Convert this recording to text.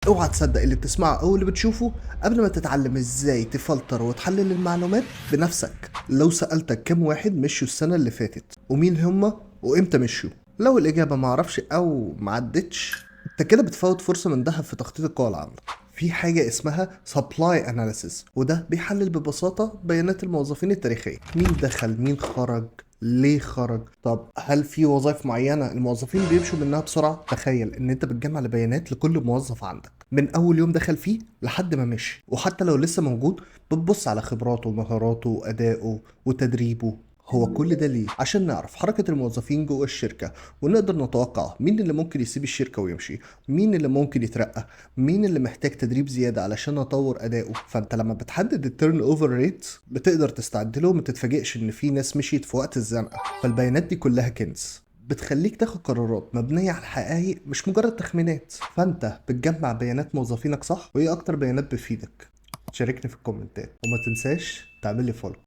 اوعى تصدق اللي بتسمعه او اللي بتشوفه قبل ما تتعلم ازاي تفلتر وتحلل المعلومات بنفسك. لو سألتك كم واحد مشوا السنة اللي فاتت ومين هما وامتى مشوا، لو الإجابة معرفش أو معدتش، انت كده بتفوت فرصة من ذهب في تخطيط القوى العاملة. في حاجة اسمها supply analysis، وده بيحلل ببساطة بيانات الموظفين التاريخية. مين دخل، مين خرج، ليه خرج، طب هل في وظائف معينة الموظفين بيمشوا منها بسرعة؟ تخيل ان انت بتجمع البيانات لكل موظف عندك من اول يوم دخل فيه لحد ما مشي، وحتى لو لسه موجود بتبص على خبراته ومهاراته وأدائه وتدريبه. هو كل ده ليه؟ عشان نعرف حركة الموظفين جوه الشركة، ونقدر نتوقع مين اللي ممكن يسيب الشركة ويمشي، مين اللي ممكن يترقى، مين اللي محتاج تدريب زيادة علشان نطور أدائه. فأنت لما بتحدد ال turnover rate بتقدر تستعد له وما تتفاجئش إن في ناس مشيت في وقت الزنقة. فالبيانات دي كلها كنز بتخليك تاخد قرارات مبنية على الحقائق مش مجرد تخمينات. فأنت بتجمع بيانات موظفينك صح؟ وإيه أكتر بيانات بتفيدك؟ شاركني في الكومنتات وما تنساش تعمل لي follow.